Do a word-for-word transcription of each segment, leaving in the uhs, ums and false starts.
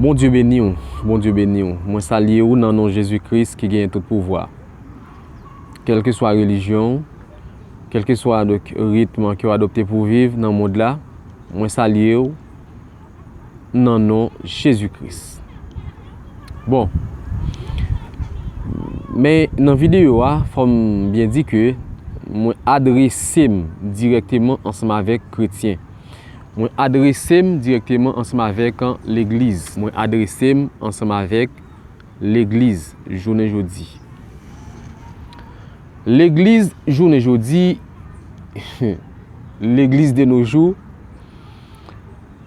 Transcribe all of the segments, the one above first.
Bondye beni w, Bondye beni w. Mwen salye w nan non Jezi Kris ki genyen tout pouvwa. Kèlkeswa relijyon w, kèlkeswa ritm ke w adopte pou w viv nan mond la, mwen salye w nan non Jezi Kris. Bon, men nan videyo a, fò m byen di ke mwen adrese m dirèkteman ansanm avèk kretyen. Mwen adrese m dirèkteman ansanm avèk legliz. Mwen adrese m ansanm avèk legliz jounen jodi. Legliz jounen jodi, legliz de nos jours,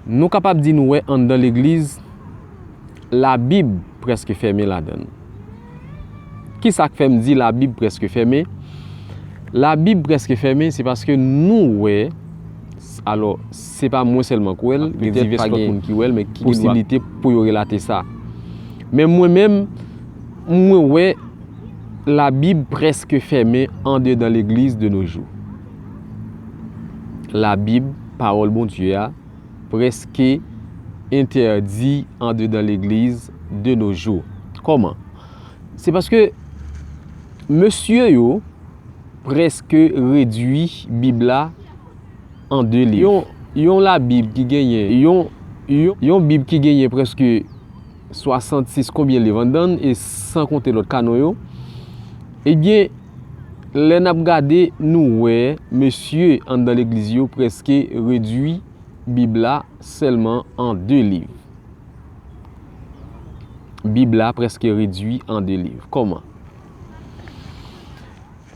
nou kapab di nou wè anndan legliz, Labib prèske fèmen ladan l. Kisa k fè m di Labib prèske fèmen? Labib prèske fèmen, se paske nou wè, alò, se pa mwen sèlman k wè l, gen divès lòt moun ki wè l, men ki gen posiblite pou yo relate sa. Men mwen menm, mwen wè Labib prèske fèmen andedan legliz de nos jours. Labib, pawòl Bondye a, prèske entèdi andedan legliz de nos jours. Kòman? Se paske mesye yo prèske redui Bib la an de liv. Yon, yon Labib ki genyen, yon, yon, yon Bib ki genyen prèske swasannsis konbyen liv anndan l, e san konte lòt kanon yo, ebyen, lè n ap gade, nou wè mesye anndan legliz yo prèske redui Bib la sèlman an de liv. Bib la prèske redui an de liv. Kòman?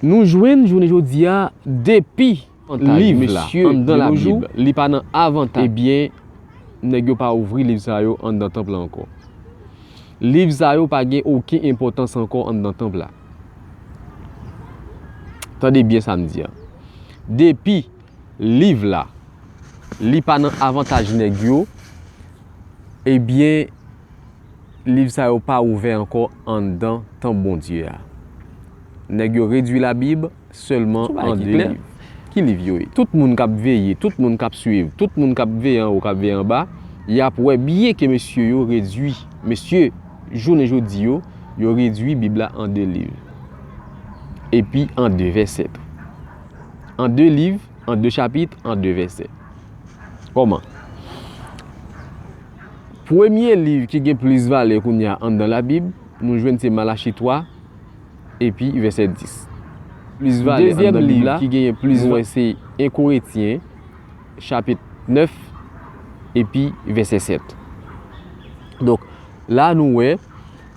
Nou jwenn jounen jodi a, depi liv la anndan Labib, li pa nan avantaj, ebyen, nèg yo pa ouvri liv sa yo anndan tanp la ankò. Liv sa yo pa gen okenn enpòtans ankò anndan tanp la. Tande byen sa m di a. Depi liv la, li pa nan avantaj nèg yo, ebyen, liv sa yo pa ouvè ankò anndan tanp Bondye a. Nèg yo redui Labib sèlman an de liv. Ki liv yo ye? Tout moun k ap veye, tout moun k ap swiv, tout moun k ap veye anwo, k ap veye anba, y ap wè byen ke mesye yo redui, mesye jounen jodi yo, yo redui Bib la an de liv. Epi an de vèsè tou. An de liv, an de chapit, an de vèsè. Kòman? Premye liv ki gen plis valè kounye a anndan Labib, nou jwenn se Malachi twa, epi vèsè dis. Plis valè anndan Bib la, nou wè se en Korentyen, chapit nèf, epi vèsè sèt. Donk, la nou wè,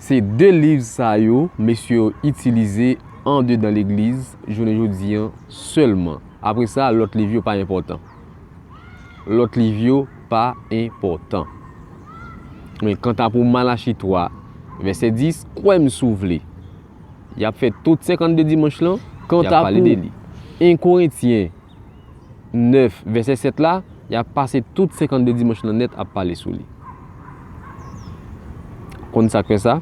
se de liv sa yo, mesye yo itilize andedan legliz, jounen jodi a sèlman. Apre sa, lòt liv yo pa enpòtan. Lòt liv yo pa enpòtan. Men kanta pou Malachi twa, vèsè dis, kwè m si w vle. Y ap fè tout senkannde dimanch lan, y ap pale de li. Kanta pou en Korentyen nèf, vèsè sèt la, y ap pase tout senkannde dimanch lan nèt ap pale sou li. Konn sa k fè sa?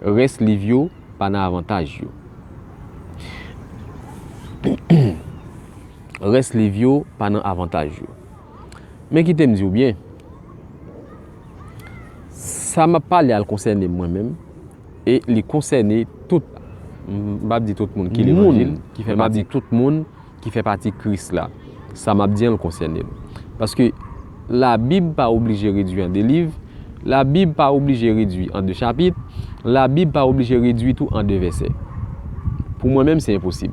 Rès liv yo pa nan avantaj yo. Rès liv yo pa nan avantaj yo. Men kite m di w byen, sa m ap pale a l konsène m mwen menm, e li konsène tout, m p ap di tout moun ki levanjil, ki fè pati, tout moun ki fè pati Kris la. Sa m ap di an l konsène l. Paske Labib pa oblije redui an de liv, Labib pa oblije redui an de chapit, Labib pa oblije redui tou an de vèsè. Pou mwen menm, se enposib.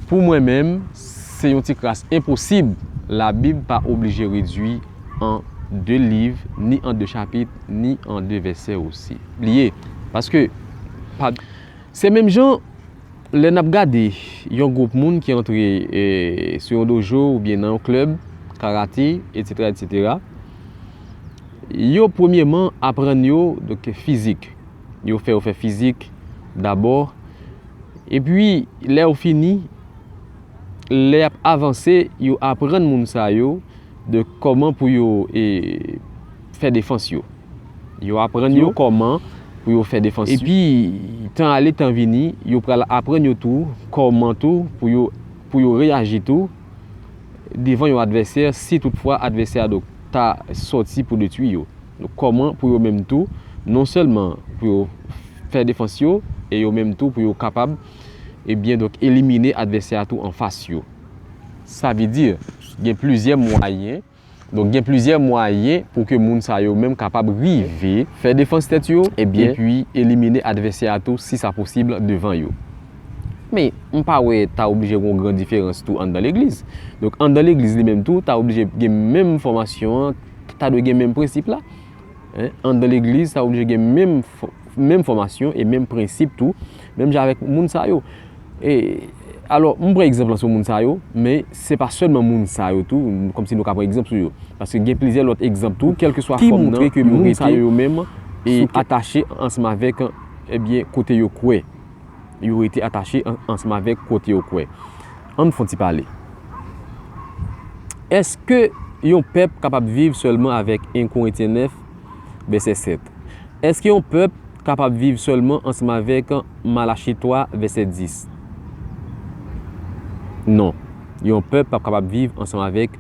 Pou mwen menm, se yon ti kras enposib. Labib pa oblije redui an de liv, ni an de chapit, ni an de vèsè osi. Li ye. Paske, pa, se menm jan, lè n ap gade yon gwoup moun ki antre, e, sou yon dojo oubyen nan yon klèb, karate, etsetera, etsetera, yo premyèman aprann yo, donk, fizik. Yo fè yo fè fizik dabò. Epi, lè yo fini, lè y ap avanse, yo aprann moun sa yo de kòman pou yo, e, fè defans yo. Yo aprann yo kòman pou yo fè defans yo. Epi, tan ale, tan vini, yo pral aprann yo tou kòman tou pou yo, pou yo reyaji tou devan yon advèsè, si toutfwa advèsè a, donk, ta sòti pou detwi yo. Donk, kòman pou yo menm tou, non sèlman pou yo fè defans yo, e yo menm tou pou yo kapab, ebyen, donk, elimine advèsè a tou anfas yo. Sa vle di, gen plizyè mwayen, donk, gen plizyè mwayen pou ke moun sa yo menm kapab rive fè defans tèt yo, ebyen, epi elimine advèsè a tou, si sa posib, devan yo. Men, m pa wè ta oblije gen yon gran diferans tou anndan legliz. Donk, anndan legliz li menm tou, ta oblije gen menm fòmasyon an, ta dwe gen menm prensip la. Hein? Anndan legliz, ta oblije gen menm fò-, menm fòmasyon e menm prensip tou, menm jan avèk moun sa yo. E, alò, m pran egzanp lan sou moun sa yo, men se pa sèlman moun sa yo tou, kòmsi nou ka pran egzanp sou yo. Paske gen plizyè lòt egzanp tou, kèlkeswa fòm nan, ki montre ke moun sa yo menm, e, atache ansanm avèk, ebyen, kote yo kwè. Yo rete atache an-, ansanm avèk kote yo kwè. Ann fè yon ti pale. Èske yon pèp kapab viv sèlman avèk en Korentyen nèf, vèsè sèt? Èske yon pèp kapab viv sèlman ansanm avèk Malachi twa, vèsè dis? Non. Yon pèp p ap kapab viv ansanm avèk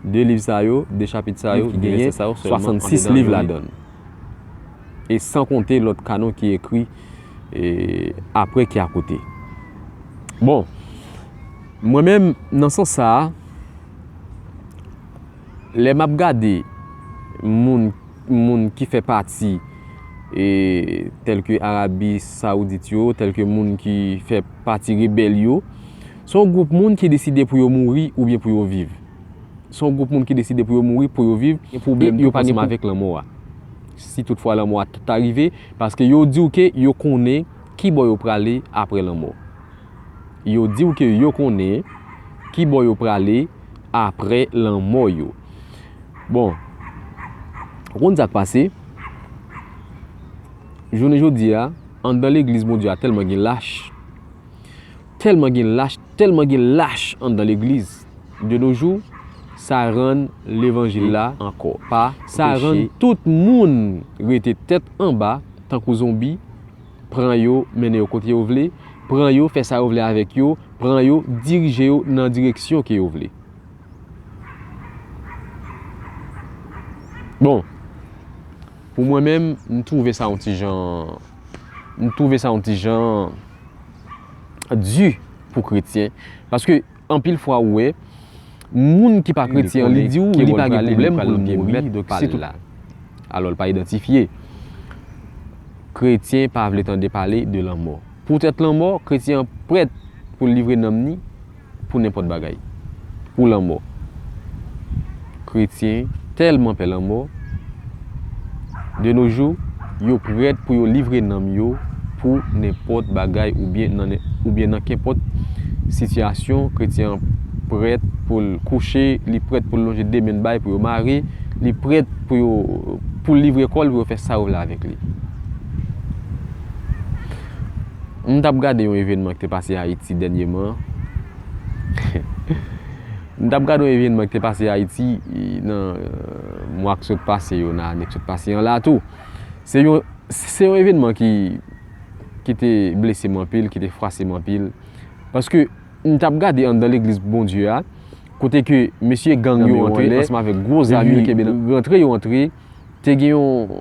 de liv sa yo, de chapit sa yo, ki genyen swasannsis liv ladan l. E san konte lòt kanon ki ekri, e, apre, ki akote. Bon, mwen menm, nan sans sa a, lè m ap gade moun, moun ki fè pati, e, tèlke Arabi Sawoudit yo, tèlke moun ki fè pati rebèl yo, se yon gwoup moun ki deside pou yo mouri oubyen pou yo viv. Se yon gwoup moun ki deside pou yo mouri, pou yo viv, e yo pa gen pwoblèm avèk lanmò a. Si toutfwa lanmò a t-, ta rive, paske yo di w ke yo konnen ki bò yo prale apre lanmò. Yo di w ke yo konnen ki bò yo prale apre lanmò yo. Bon, ou konn sa k pase? Jounen jodi a, anndan legliz Bondye a tèlman gen lach, tèlman gen lach, tèlman gen lach anndan legliz. De nos jours, sa rann levanjil la ankò pa, sa rann tout moun rete tèt anba tankou zonbi, pran yo, mennen yo kote yo vle, pran yo, fè sa yo vle avèk yo, pran yo, dirije yo nan direksyon ke yo vle. Bon, pou mwen menm, m twouve sa yon ti jan, m twouve sa yon ti jan di pou kretyen. Paske anpil fwa ou wè, moun ki pa kretyen an, li di w li pa gen pwoblèm pou l mouri, donk se tout. Alò, l pa idantifye. Kretyen pa vle tande pale de lanmò. Poutèt lanmò, kretyen an prèt pou l livre nanm ni pou nenpòt bagay. Pou lanmò. Kretyen tèlman pè lanmò, de nos jours, yo prèt pou yo livre nanm yo pou nenpòt bagay oubyen nan, oubyen nan kenpòt sitiyasyon. Kretyen an prèt pou l kouche, li prèt pou l lonje de men l bay pou yo mare, li prèt pou yo, pou l livre kò l, pou yo fè sa yo vle avèk li. M t ap gade yon evènman ki te pase Ayiti dènyèman. M t ap gade yon evènman ki te pase Ayiti, e, nan, e, mwa k sot pase yo, nan ane k sot pase an la tou. Se yon, se yon evènman ki, ki te blese m anpil, ki te fwase m anpil. Paske m t ap gade anndan legliz Bondye a, kote ke mesye gang yo antre ansanm avèk gwo zam yo kenbe nan, rantre yo antre, te gen yon,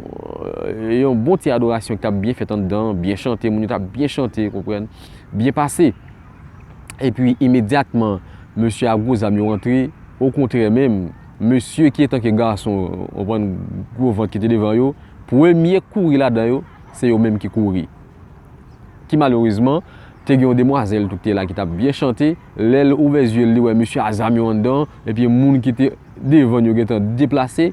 yon bon ti adorasyon ki t ap byen fèt anndan, byen chante, moun yo t ap byen chante, konprann, byen pase. Epi, imedyatman, mesye a gwo zam yo rantre, okontrè menm, mesye ki antanke gason, konprann, gwo vant ki te devan yo, premye k kouri ladan yo, se yo menm ki kouri. Ki malerezman, te gen yon demwazèl tou ki te la ki t ap byen chante, lè l ouvè zye l, li wè mesye a zam yo anndan, epi moun ki te devan l yo gentan deplase.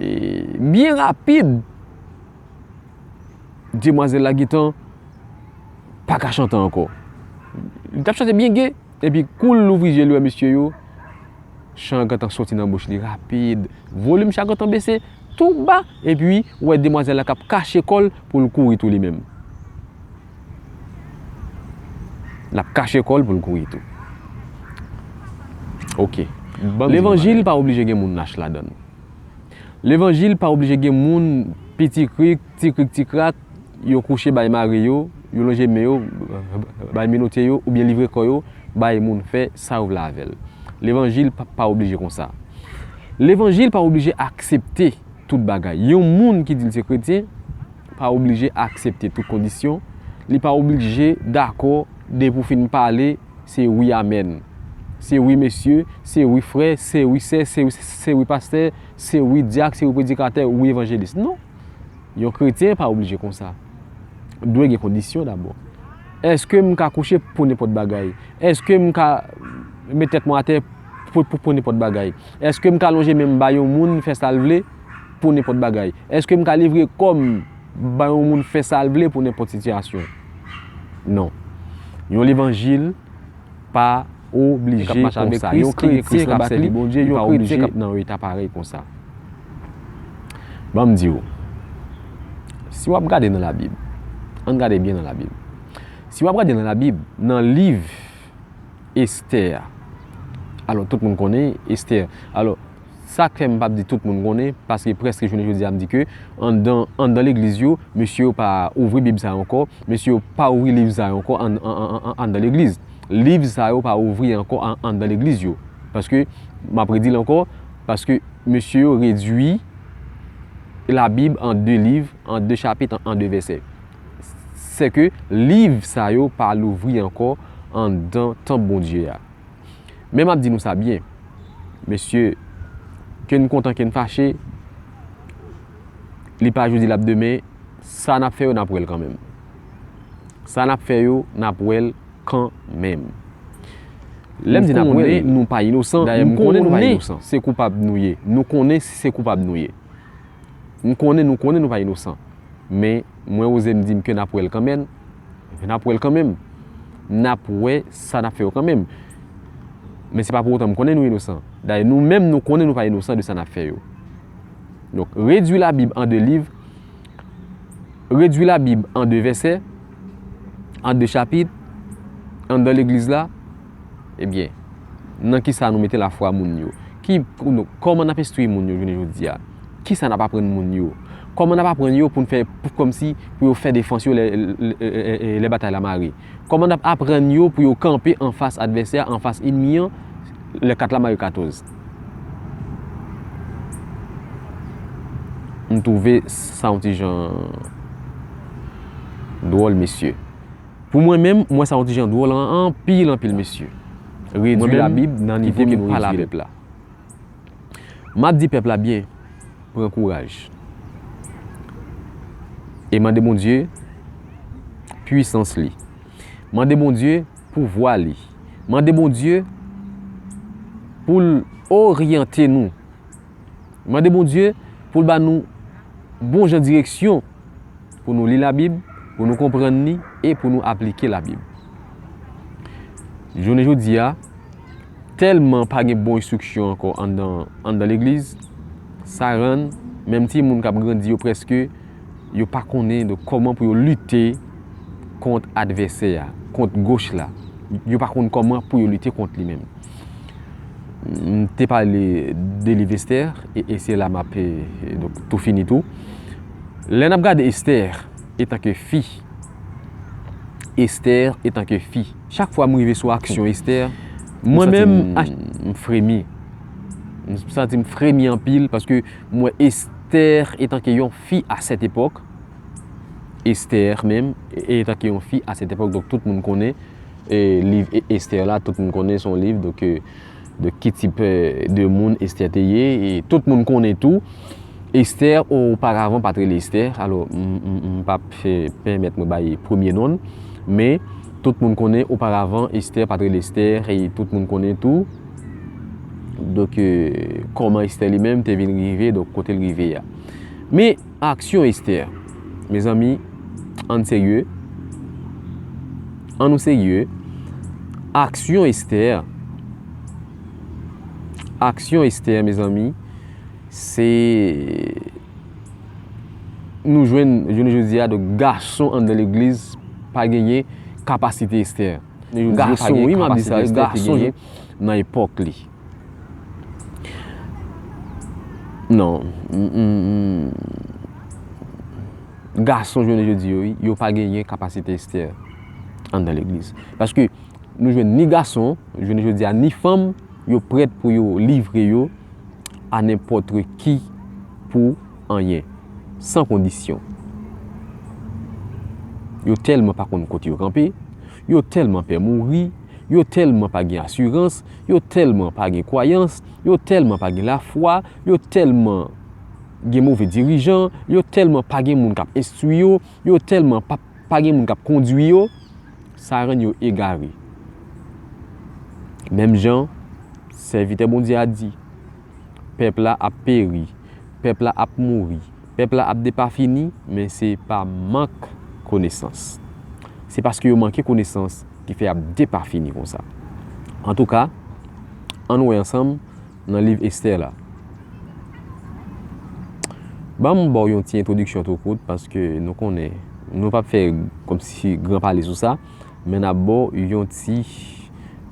E byen rapid, demwazèl la gentan pa ka chante ankò. Li t ap chante byen ge, epi kou l louvri zye l, li wè mesye yo, chan an gentan soti nan bouch li rapid, volim chan an gentan bese tou ba, epi ou wè demwazèl la k ap kache kò l pou l kouri tou li menm. L ap kache kò l pou l kouri tou. Oke. Levanjil pa oblije gen moun lach ladan l. Levanjil pa oblije gen moun piti krik, ti krik, ti krak, yo kouche bay mari yo, yo lonje men yo bay menote yo, oubyen livre kò yo bay moun fè sa yo vle avè l. Levanjil pa, pa oblije konsa. Levanjil pa oblije aksepte tout bagay. Yon moun ki di l se kretyen pa oblije aksepte tout kondisyon. Li pa oblije dakò depi w fin pale, se wi amèn. Se wi mesye, se wi frè, se wi sè, se wi, se wi pastè, se wi dyak, se wi predikatè, wi evanjelis. Non. Yon kretyen pa oblije konsa. Dwe gen kondisyon dabò. Èske m ka kouche pou nenpòt bagay? Èske m ka met tèt mwen atè pou, pou, pou nenpòt bagay? Èske m ka lonje men m ba yon moun fè sa l vle pou nenpòt bagay? Èske m ka livre kò m ba yon moun fè sa l vle pou nenpòt sitiyasyon? Non. Yon levanjil pa oblije konsa. Yon kretyen k ap sèvi Bondye, li pa oblije nan yon eta parèy konsa. Ban m di w, si w ap gade nan Labib, ann gade byen nan Labib. Si w ap gade nan Labib, nan liv Estè a, alò, tout moun konnen Estè. Alò, sa k fè m p ap di tout moun konnen, paske prèske jounen jodi a, m di ke anndan, anndan legliz yo, mesye yo pa ouvri Bib sa yo ankò, mesye yo pa ouvri liv sa yo ankò an, an, an, an, anndan legliz. Liv sa yo pa ouvri ankò an, anndan legliz yo. Paske, m ap redi l ankò, paske mesye yo redui Labib an de liv, an de chapit, an, an de vèsè. Sèke liv sa yo pa louvri ankò anndan tanp Bondye a. Men m ap di nou sa byen, mesye, ke n kontan, ke n fache, li pa jodi, l ap demen, sa n ap fè yo, n ap wè l kanmenm. Sa n ap fè yo, n ap wè l kanmenm. Lè m di n ap wè l, nou pa inosan. Dayè, m konnen nou pa inosan. Se koupab nou ye. Nou konnen se koupab nou ye. M konnen, nou konnen nou pa inosan. Men, mwen oze m di m ke n ap wè l kanmenm. N ap wè l kanmenm. N ap wè sa n ap fè yo kanmenm. Men se pa pou otan m konnen nou inosan. Dayè, nou menm, nou konnen nou pa inosan de sa n ap fè yo. Donk, redui Labib an de liv, redui Labib an de vèsè, an de chapit, anndan legliz la, ebyen, nan ki sa nou mete lafwa moun yo? Ki, kòman n ap enstwi moun yo jounen jodi a? Ki sa n ap aprann moun yo? Kòman n ap aprann yo pou n fè, pou, kòmsi pou yo fè defans yo lè, lè, lè, lè batay la mare? Kòman n ap aprann yo pou yo kanpe anfas advèsè a, anfas ènmi an, lè kat la mare katòz? M twouve sa yon ti jan dwòl, mesye. Pou mwen menm, m wè sa yon ti jan dwòl an, anpil, anpil, mesye. Redui Labib nan nivo ke nou redui l. M ap di pèp la byen, pran kouraj. E mande Bondye pwisans li. Mande Bondye pouvwa li. Mande Bondye pou l oryante nou. Mande Bondye pou l ba nou bon jan direksyon pou nou li Labib, pou nou konprann li e pou nou aplike Labib. Jounen jodi a, tèlman pa gen bon enstriksyon ankò anndan, anndan legliz, sa rann menm timoun k ap grandi yo prèske, yo pa konnen de kòman pou yo lite kont advèsè a, kont goch la. Yo pa konn kòman pou yo lite kont li menm. M te pale de liv Estè, e, e se la m ap, e, e, donk, tou fini tou. Lè n ap gade Estè, etanke fi, Estè, etanke fi, chak fwa m rive sou aksyon Estè, mwen menm, m fremi. M santi m fremi anpil paske m wè Estè etanke yon fi a sèt epòk. Estè menm, e, etanke yon fi a sèt epòk, donk tout moun konnen, e, liv E-, Estè la, tout moun konnen se yon liv, donk, e, de ki tip, e, de moun Estè te ye, e tout moun konnen tou, Estè oparavan pa t rele Estè, alò, m, m, m p ap fè, pèmèt mwen bay premye non l, men tout moun konnen oparavan Estè pa t rele Estè, e tout moun konnen tou, donk, e, kòman Estè li menm te vin rive, donk, kote l rive a. Men, aksyon Estè. Mezanmi, ann serye. Ann nou serye. Aksyon Estè. Aksyon Estè, mezanmi, se nou jwenn, jounen jodi a, donk, gason anndan legliz pa genyen kapasite Estè. Gason, wi, m ap di sa, gason nan epòk li. Non. Mm, mm, mm. Gason jounen jodi yo, wi, yo pa genyen kapasite Estè anndan legliz. Paske nou jwenn ni gason, jounen jodi a, ni fanm, yo prèt pou yo livre yo à n'importe qui pour anyen, san kondisyon. Yo tèlman pa konn kote yo kanpe, yo tèlman pè mouri, yo tèlman pa gen asirans, yo tèlman pa gen kwayans, yo tèlman pa gen lafwa, yo tèlman gen move dirijan, yo tèlman pa gen moun k ap enstwi yo, yo tèlman pa, pa gen moun k ap kondwi yo, sa rann yo egare. Menm jan sèvitè Bondye a di, pèp la ap peri, pèp la ap mouri, pèp la ap depafini, men se pa mank konesans. Se paske yo manke konesans ki fè y ap depafini konsa. Antouka, ann wè ansanm nan liv Estè la. Ban m ba w yon ti entwodiksyon tou kout, paske nou konnen, nou p ap fè kòmsi gran pale sou sa, men n ap ba w yon ti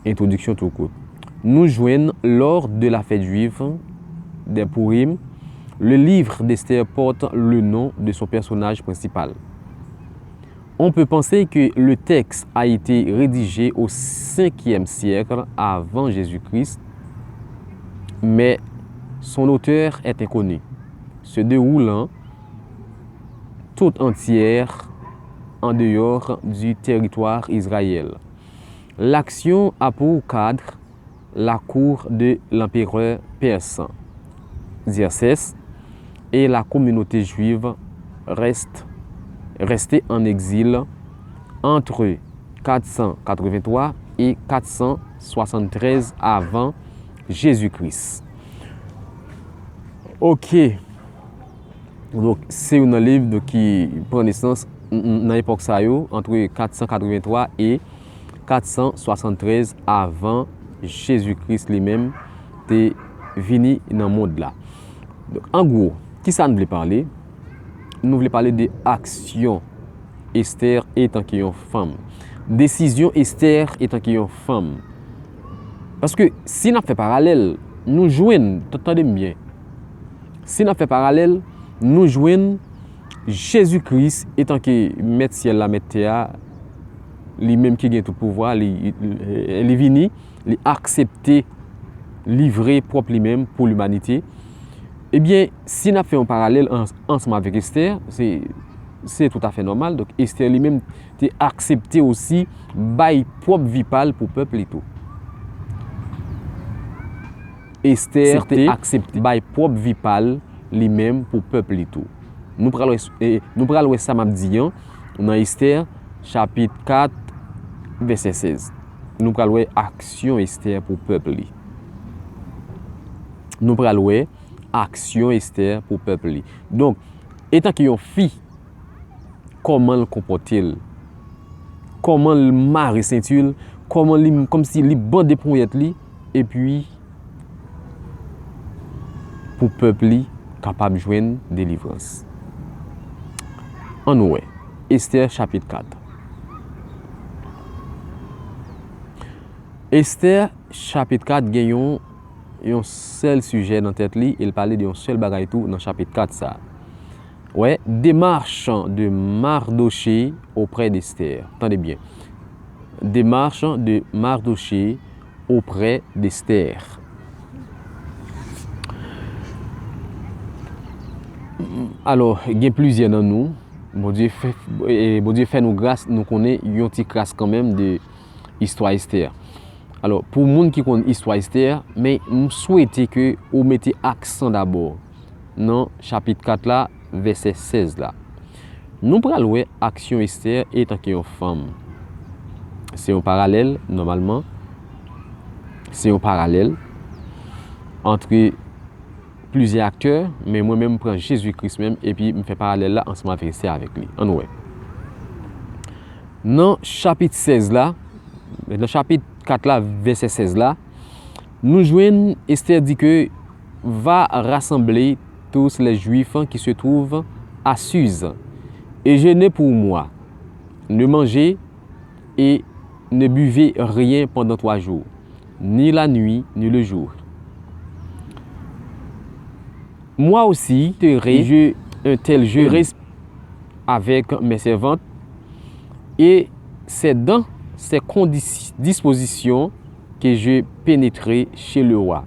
entwodiksyon tou kout. Nous joignent lors de la fête juive des Purim. Le livre d'Esther porte le nom de son personnage principal. On peut penser que le texte a été rédigé au cinquième siècle avant Jésus-Christ, mais son auteur est inconnu, se déroulant tout entière en dehors du territoire Israël. L'action a pour cadre la cour de l'empereur perse Xerxès et la communauté juive reste, restée en exil entre quatre cent quatre-vingt-trois et quatre cent soixante-treize avant Jésus-Christ. Ok. Donk, se youn nan liv, donk, ki pran nesans n-, n-, nan epòk sa yo, antre kat san katrevenntwa e kat san swasanntrèz avan Jezi Kris li menm te vini nan mond la. Donk, an gwo, kisa n vle pale? Nou vle pale de aksyon Esther etanke yon fanm. Desizyon Esther etanke yon fanm. Paske si n ap fè paralèl, nou jwenn, t-, tande m byen, si n ap fè paralèl, nou jwenn Jezi Kris etanke Mèt syèl la, Mèt tè a, li menm ki gen tout pouvwa, li, li, li vini, li aksepte livre pwòp li menm pou limanite. Ebyen, si n ap fè yon paralèl ans-, ansanm avèk Esther, se, se toutafè nòmal. Donk, Esther li menm te aksepte osi bay pwòp vi pa l pou pèp li tou. Esther te aksepte bay pwòp vi pa l li menm pou pèp li tou. Nou pral wè, e, nou pral wè sa m ap di an nan Esther, chapit kat, vèsè sèz. Nou pral wè aksyon Esther pou pèp li. Nou pral wè aksyon Esther pou pèp li. Donk, etanke yon fi, kòman l konpòte l? Kòman l mare senti l? Kòman li, kòmsi li bande ponyèt li? Epi, pou pèp li kapab jwenn delivrans. Ann wè, Esther chapit kat. Esther chapit kat gen yon, yon sèl sijè nan tèt li, e l pale de yon sèl bagay tou nan chapit kat sa a. Wè, démarche de Mardochée auprès d'Esther. Tande byen. Démarche de Mardochée auprès d'Esther. Alò, gen plizyè nan nou, Bondye fè, e, Bondye fè nou gras, nou konnen yon ti kras kanmenm de istwa Esther. Alò, pou moun ki konn istwa Esther, men m swete ke ou mete aksan dabò nan chapit kat la, vèsè sèz la. Nou pral wè aksyon Esther etanke yon fanm. Se yon paralèl, nòmalman. Se yon paralèl antre plizyè aktè, men mwen menm, m pran Jezi Kris menm, epi m fè paralèl la ansanm avèk Esther avèk li. Ann wè. Nan chapit sèz la, nan chapit kat la, vèsè sèz la, nou jwenn Esther di ke, va rassembler tous les Juifs qui se trouvent à Suse, et jeûnez pour moi. Ne mangez et ne buvez rien pendant trois jours, ni la nuit, ni le jour. Moi aussi, je ferai un tel jeûne avec mes servantes, et c'est dans ces condi-, dispositions que je pénétrerai chez le roi.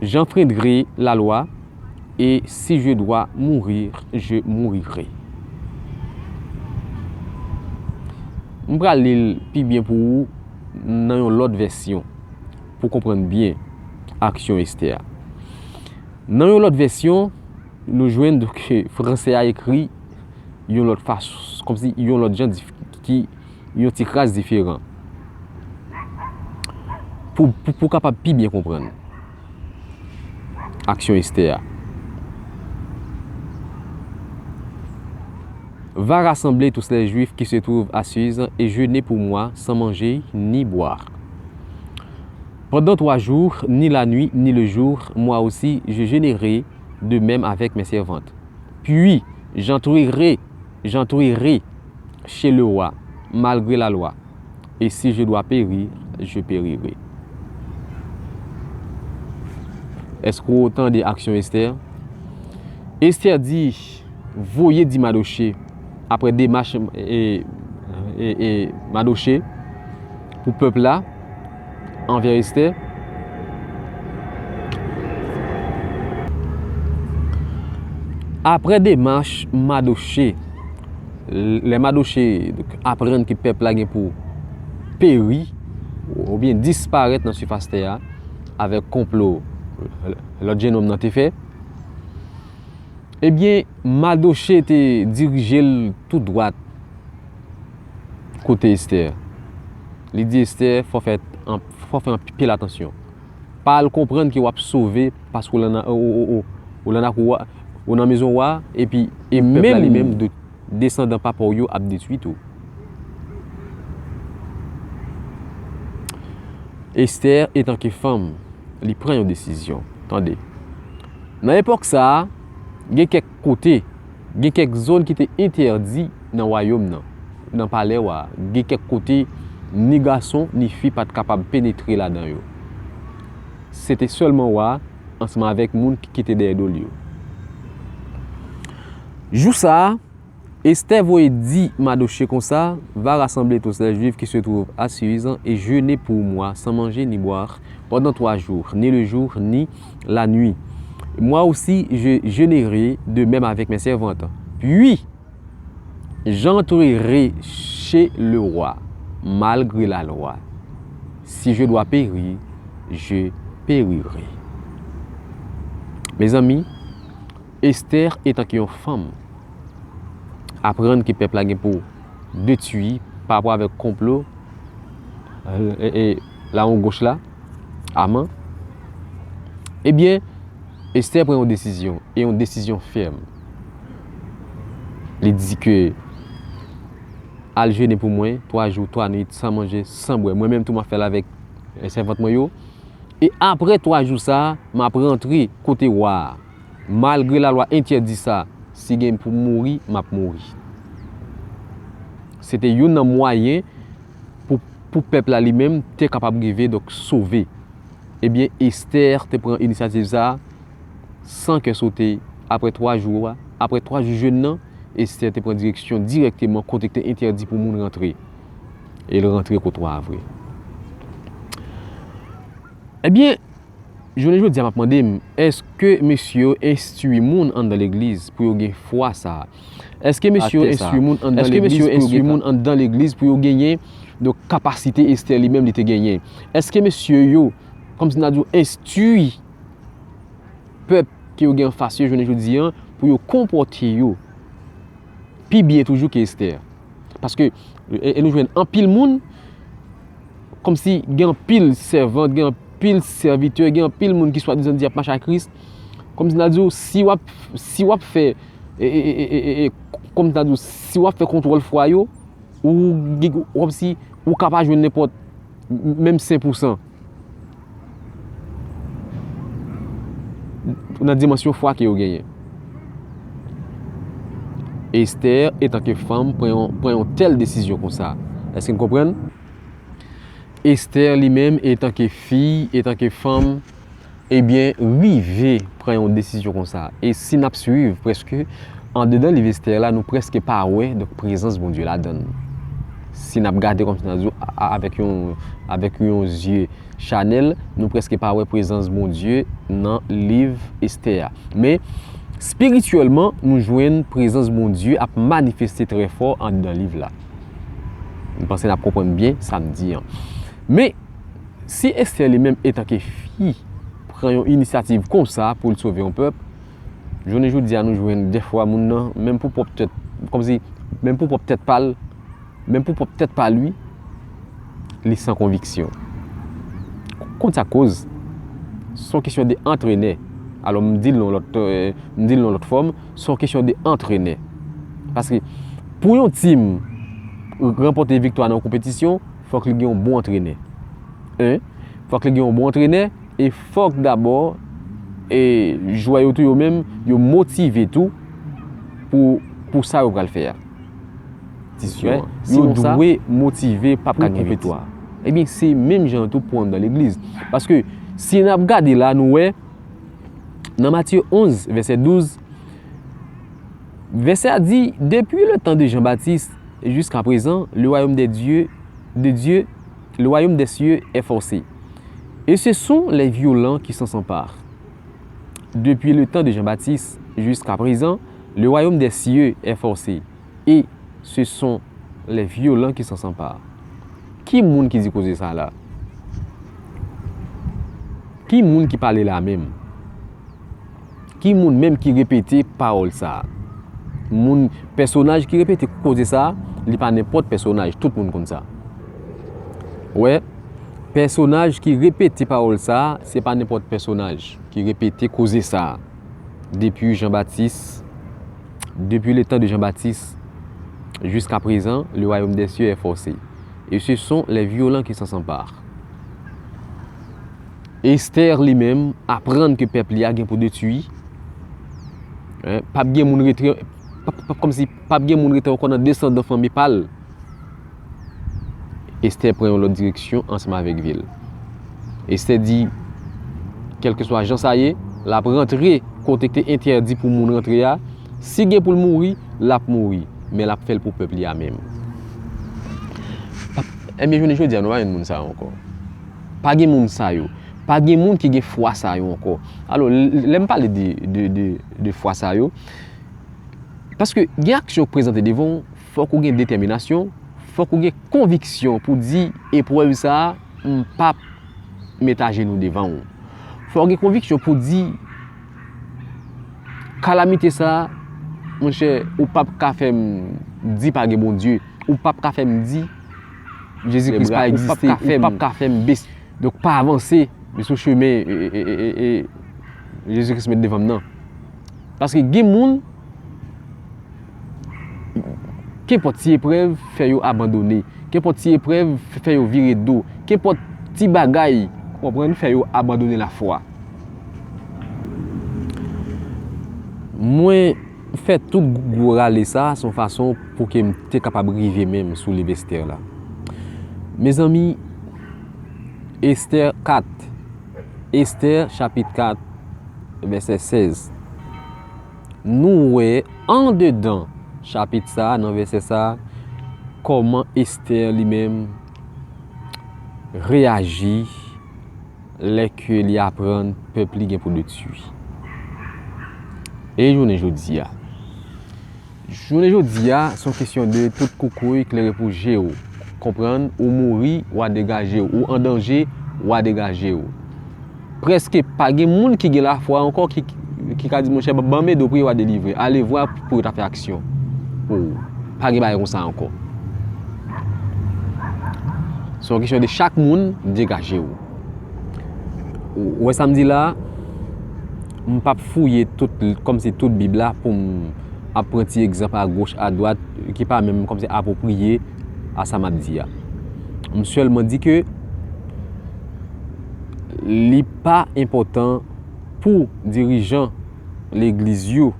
J'enfreindrai la loi, et si je dois mourir, je mourrai. M pral li l pi byen pou ou nan yon lòt vèsyon, pou w konprann byen aksyon Estè a. Nan yon lòt vèsyon, nou jwenn ke fransè a ekri yon lòt fason, kòmsi yon lòt jan dif-, ki yon ti kras diferan. Pou, pou, pou w kapab pi byen konprann aksyon Estè a. Va rassembler tous les Juifs qui se trouvent à Suse et jeûner pour moi sans manger ni boire. Pendant trois jours, ni la nuit, ni le jour, moi aussi, je jeûnerai de même avec mes servantes. Puis, j'entrerai, j'entrerai chez le roi, malgré la loi. Et si je dois périr, je périrai. Èske w tande aksyon Estè? Estè di, voye di Madoche, apre demach e, e, e Madoche pou pèp la anvè Estè. Apre demach Madoche, lè Madoche aprann ke pèp la gen pou peri oubyen disparèt nan sifas tè a avèk konplo lòt jennonm nan te fè, ebyen, Madoche te dirije l tou dwat kote Estè. Li di Estè, fò fè, fò fè anpil atansyon. Pa al konprann ke w ap sove paske w nan, ou, ou, ou, ou nan lakou wa, ou nan mezon wa, epi e pèp la li menm, desandan papa w yo ap detwi tou. Estè, etanke fanm, li pran yon desizyon. Tande. Nan epòk sa a, gen kèk kote, gen kèk zòn ki te entèdi nan wayòm nan, nan palè wa a. Gen kèk kote, ni gason, ni fi pa t kapab penetre ladan yo. Se te sèlman wa a, ansanm avèk moun ki, ki te dèyè do l yo. Jou sa a, Estè voye di Madoche konsa, va rassembler tous les Juifs qui se trouvent à Suse et jeûner pour moi sans manger ni boire pendant trois jours, ni le jour ni la nuit. Moi aussi, je jeûnerai de même avec mes servantes. Puis, j'entrerai chez le roi, malgré la loi. Si je dois périr, je périrai. Mezanmi, Estè, etanke yon fanm, aprann ke pèp la gen pou detwi pa rapò avèk konplo, e, e, e, lawon goch la, Aman, ebyen, Estè pran yon desizyon, e yon desizyon fèm. Li di ke, al jene pou mwen, twa jou, twa nwit, san manje, san bwè. Mwen menm tou, m ap fè l avèk, e, sèvant mwen yo. E apre twa jou sa a, m ap rantre kote wa a. Malgre lalwa entèdi sa, si gen pou m mouri, m ap mouri. Se te youn nan mwayen pou, pou pèp la li menm te kapab rive, donk, sove. Ebyen, Estè te pran inisyativ sa a, san kè sote, apre twa jou a, apre twa jou jèn nan, Estè te pran direksyon dirèkteman kote k te entèdi pou moun rantre. E l rantre kot wa a vre. Ebyen, jounen jodi a, m ap mande m, èske mesye yo enstwi moun anndan legliz pou yo gen fwa sa a? Èske mesye yo enstwi moun anndan legliz pou yo gen, moun anndan legliz pou yo genyen, donk, kapasite Estè li menm li te genyen? Èske mesye yo, kòmsi n a di w, enstwi pèp ke yo gen anfas yo jounen jodi a pou yo konpòte yo pi byen toujou ke Estè? Paske, e, e nou jwenn anpil moun, kòmsi gen anpil sèvant, gen anpil sèvitè, gen anpil moun ki swadizan di y ap mache ak Kris. Kòmsi n a di w, si w ap, si w ap fè, e, e, kòmsi n a di w, si w ap fè kontwòl fwa yo, ou, ou kòmsi ou ka pa jwenn nenpòt, m-, menm senk pousan. Nan dimansyon fwa ke yo genyen. Estè, etanke fanm, pran yon, pran yon tèl desizyon konsa. Èske n konprann? Estè li menm, etanke fi, etanke fanm, ebyen, rive pran yon desizyon konsa. E si n ap swiv, prèske, andedan liv Estè la, nou prèske pa wè, donk, prezans Bondye ladan l. Si n ap gade kòmsi n ap di, a- a- avèk yon, avèk yon zye chanèl, nou prèske pa wè prezans Bondye nan liv Estè a. Men, espirityèlman, nou jwenn prezans Bondye ap manifeste trè fò anndan liv la. M panse n ap konprann byen sa m di an. Men, si Estè li menm, etanke fi, pran yon inisyativ konsa pou l sove yon pèp, jounen jodi a, nou jwenn dèfwa moun nan, menm pou pwòp tèt, kòmsi, menm pou pwòp tèt pa l, menm pou pwòp tèt pa li, li san konviksyon. Konn sa k koz? Se yon kesyon de antrenè. Alò, m di l nan lòt, euh, m di l nan lòt fòm, se yon kesyon de antrenè. Paske pou yon tim ranpòte viktwa nan yon konpetisyon, fòk li gen yon bon antrenè. En, fòk li gen yon bon antrenè, e fòk dabò, e jwè yo tou yo menm, yo motive tou pou, pou sa yo pral fè a. Konpetisyon an. Yo dwe motive pou konpetitwa. Ebyen, se menm jan tou pou anndan legliz. Paske, si n ap gade la, nou wè, nan Matye onz, vèsè douz, vèsè a di, depuis le temps de Jean-Baptiste jusqu'à présent, le royaume des dieux, de Dieu, le royaume des cieux est forcé. Et ce sont les violents qui s'en s'emparent. Depuis le temps de Jean-Baptiste jusqu'à présent, le royaume des cieux est forcé. Et ce sont les violents qui s'en s'emparent. Ki moun ki di koze sa la? Ki moun ki pale la menm? Ki moun menm ki repete pawòl sa a? Moun, pèsonaj ki repete koze sa a, li pa nenpòt pèsonaj, tout moun konn sa. Wè, pèsonaj ki repete pawòl sa a, se pa nenpòt pèsonaj ki repete koze sa a. Depuis Jean-Baptiste, depuis le temps de Jean-Baptiste, jusqu'à présent, le royaume des cieux est forcé. Et ce sont les violents qui s'en s'emparent. Estè li menm aprann ke pèp li a gen pou detwi. En, p ap gen moun rete, p ap, p ap, kòmsi p ap gen moun rete ankò nan desandan fanmi pa l. Estè pran yon lòt direksyon ansanm avèk vil. Estè di, kèlkeswa jan sa ye, l ap rantre kote k te entèdi pou moun rantre a. Si gen pou l mouri, l ap mouri, men l ap fè l pou pèp li a menm. Ebyen, jounen jodi a, nou pa jwenn moun sa yo ankò. Pa gen moun sa yo. Pa gen moun ki gen fwa sa yo ankò. Alò, l- lè m pale de, de, de, de fwa sa yo, paske gen aksyon k prezante devan w, fòk ou gen detèminasyon, fòk ou gen konviksyon pou di, eprèv sa a, m p ap met ajenou devan w. Fòk ou gen konviksyon pou di, kalamite sa a, monchè, ou p ap ka fè m di pa gen Bondye, ou p ap ka fè m di Jezi Kris pa egziste, ou p ap ka fè m bese. Donk, pa avanse, men sou chemen, e, e, e, e, e, Jezi Kris met devan m nan. Paske gen moun, kenpòt ti eprèv fè yo abandone, kenpòt ti eprèv fè yo vire do, kenpòt ti bagay, konprann, fè yo abandone lafwa. Mwen fè tout gwo rale sa, se yon fason pou ke m te kapab rive menm sou liv Estè la. Mezanmi, Estè kat, Estè chapit kat, vèsè sèz. Nou wè andedan chapit sa, nan vèsè sa, kòman Estè li menm reyaji lè ke li aprann pèp li gen pou detwi. E jounen jodi a. Jounen jodi a, se yon kesyon de tout koukouy klere pou je w. Konprann, ou mouri, w a degaje w. Ou an danje, w a degaje w. Prèske pa gen moun ki gen lafwa ankò ki, ki ka di, monchè, ban m edo priye, w a delivre. Ale vwa pou yo ta fè aksyon pou ou. Pa gen bagay konsa ankò. Se yon kesyon de chak moun degaje w. Ou wè sa m di la, m p ap fouye tout, kòmsi tout Bib la pou m ap pran ti egzanp agoch, adwat, ki pa menm kòmsi apwopriye a sa m ap di a. M sèlman di ke li pa enpòtan pou dirijan legliz yo,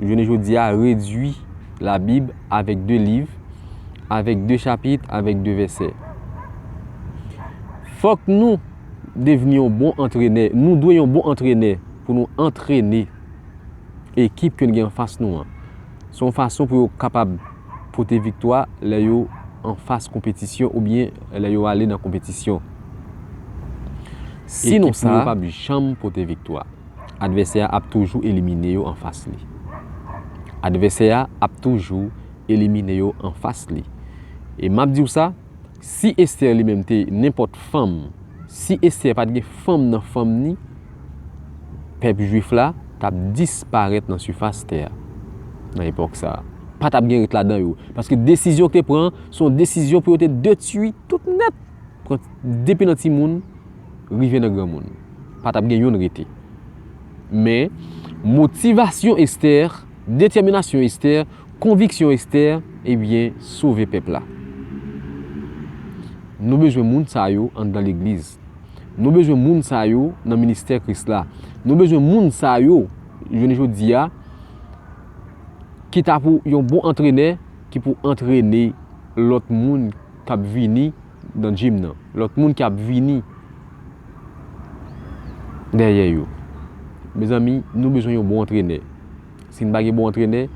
jounen jodi a, redui Labib avèk de liv, avèk de chapit, avèk de vèsè. Fòk nou devni yon bon antrenè. Nou dwe yon bon antrenè pou nou antrene ekip ke n gen anfas nou an. Se yon fason pou yo kapab pote viktwa lè yo anfas konpetisyon oubyen lè yo ale nan konpetisyon. Sinon sa, yo p ap janm pote viktwa. Advèsè a ap toujou elimine yo anfas li. Advèsè a ap toujou elimine yo anfas li. E m ap di w sa, si Estè li menm te nenpòt fanm, si Estè pa t gen fanm nan fanm ni, pèp jwif la t ap disparèt nan sifas tè a nan epòk sa a. Pa t ap gen ret ladan yo. Paske desizyon ki te pran an, se yon desizyon pou yo te detwi tout nèt. Pran depi nan timoun, rive nan granmoun. Pa t ap gen youn rete. Men, motivasyon Estè, detèminasyon Estè, konviksyon Estè, ebyen, sove pèp la. Nou bezwen moun sa yo anndan legliz. Nou bezwen moun sa yo nan ministè Kris la. Nou bezwen moun sa yo, jounen jodi a, ki ta pou yon bon antrenè, ki pou antrene lòt moun k ap vini nan gym nan, lòt moun k ap vini dèyè yo. Mezanmi, nou bezwen yon bon antrenè. Si n pa gen bon antrenè,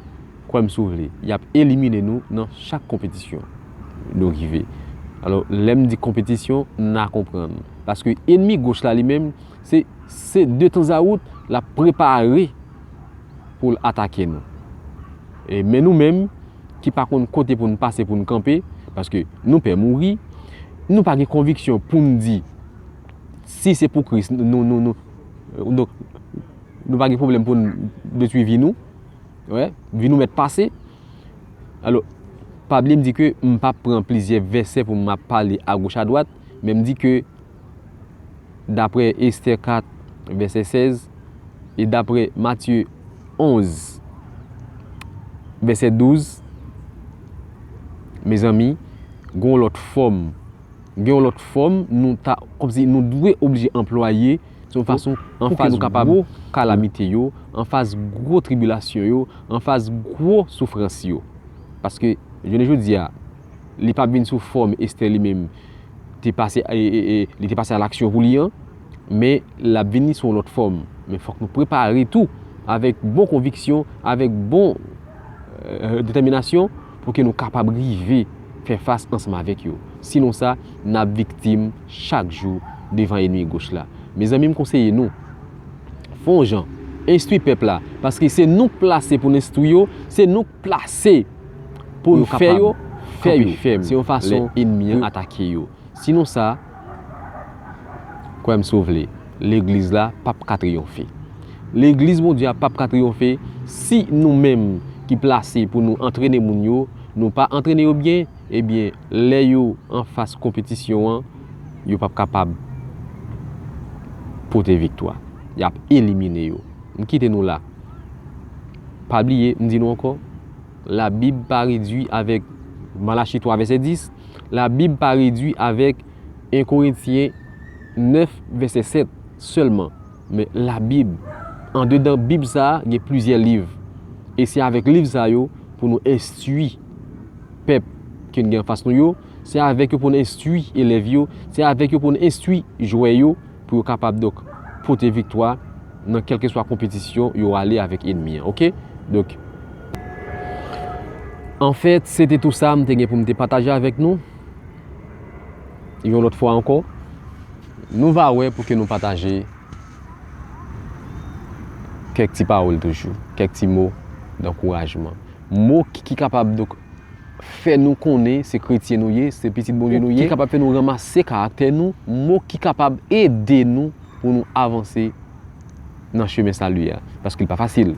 kwè m si w vle, y ap elimine nou nan chak konpetisyon nou rive. Alò, lè m di konpetisyon, n a konprann. Paske ènmi goch la li menm, se, se de tanzawout, l ap prepare pou l atake nou. E, men nou menm, ki pa konn kote pou n pase, pou n kanpe, paske nou pè mouri, nou pa gen konviksyon pou n di, si se pou Kris, nou, nou, nou, nou, donk, nou pa gen pwoblèm pou n detwi vi nou, wè, vi nou mèt pase. Alò, pa bliye m di ke m p ap pran plizyè vèsè pou m ap pale agoch adwat, men m di ke daprè Estè kat, vèsè sèz, e daprè Matye onz, vèsè douz, mezanmi, gen yon lòt fòm. Gen yon lòt fòm, nou ta, kòmsi nou dwe oblije anplwaye, se yon fason pou ke anfas nou kapab gwo kalamite yo, anfas gwo tribilasyon yo, anfas gwo soufrans yo. Paske, jounen jodi a, li p ap vin sou fòm Estè li menm te pase, e, e, e, li te pase a laksyon pou li an, men l ap vini sou yon lòt fòm. Men fòk nou prepare tou avèk bon konviksyon, avèk bon, e, detèminasyon pou ke nou kapab rive fè fas ansanm avèk yo. Sinon sa, n ap viktim chak jou devan ènmi goch la. Mezanmi, m konseye nou, fè yon jan, enstwi pèp la, paske se nou k plase pou n enstwi yo, se nou k plase pou n fè yo, fè yo. Se yon fason lè ènmi an atake yo. Sinon sa, kwè m si w vle, legliz la p ap ka triyonfe. Legliz Bondye a p ap ka triyonfe si nou menm ki plase pou nou antrene moun yo, nou pa antrene yo byen, ebyen, lè yo anfas konpetisyon an, yo p ap kapab pote viktwa. Y ap elimine yo. M kite nou la. Pa bliye, m di nou ankò, Labib pa redui avèk Malachi twa vèsè dis, Labib pa redui avèk en Korentyen nèf vèsè sèt sèlman. Men Labib, andedan Bib sa a, gen plizyè liv. E se avèk liv sa yo pou nou enstwi pèp ke n gen anfas nou yo, se avèk yo pou n enstwi elèv yo, se avèk yo pou n enstwi jwè yo, pou yo kapab, donk, pote viktwa nan kèlkeswa konpetisyon yo ale avèk ènmi an, oke? Donk, anfèt, se te tou sa m te gen pou m te pataje avèk nou. Yon lòt fwa ankò, nou va wè pou ke nou pataje kèk ti pawòl toujou, kèk ti mo dankourajman. Mo ki, ki kapab, donk, fè nou konnen se kretyen nou ye, se pitit Bondye nou ye, ki kapab fè nou ranmase karaktè nou, mo ki kapab ede nou pou nou avanse nan chemen sali a. Paske l pa fasil.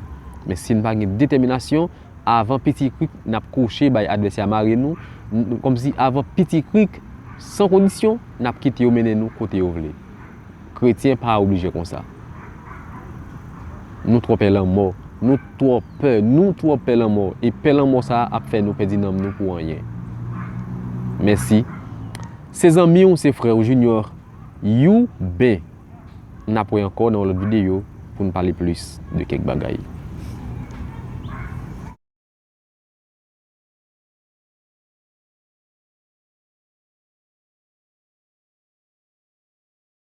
Men si n pa gen detèminasyon, avan piti krik, n ap kwoche bay advèsè a mare nou, n-, kòmsi avan piti krik, san kondisyon, n ap kite yo mennen nou kote yo vle. Kretyen pa oblije konsa. Nou twò pè lanmò. Nou twò pè. Nou twò pè lanmò. E pè lanmò sa a ap fè nou pèdi nanm nou pou anyen. Mèsi. Se zanmi w, se frè w Junior Youben. N ap wè ankò nan yon lòt videyo pou n pale plis de kèk bagay.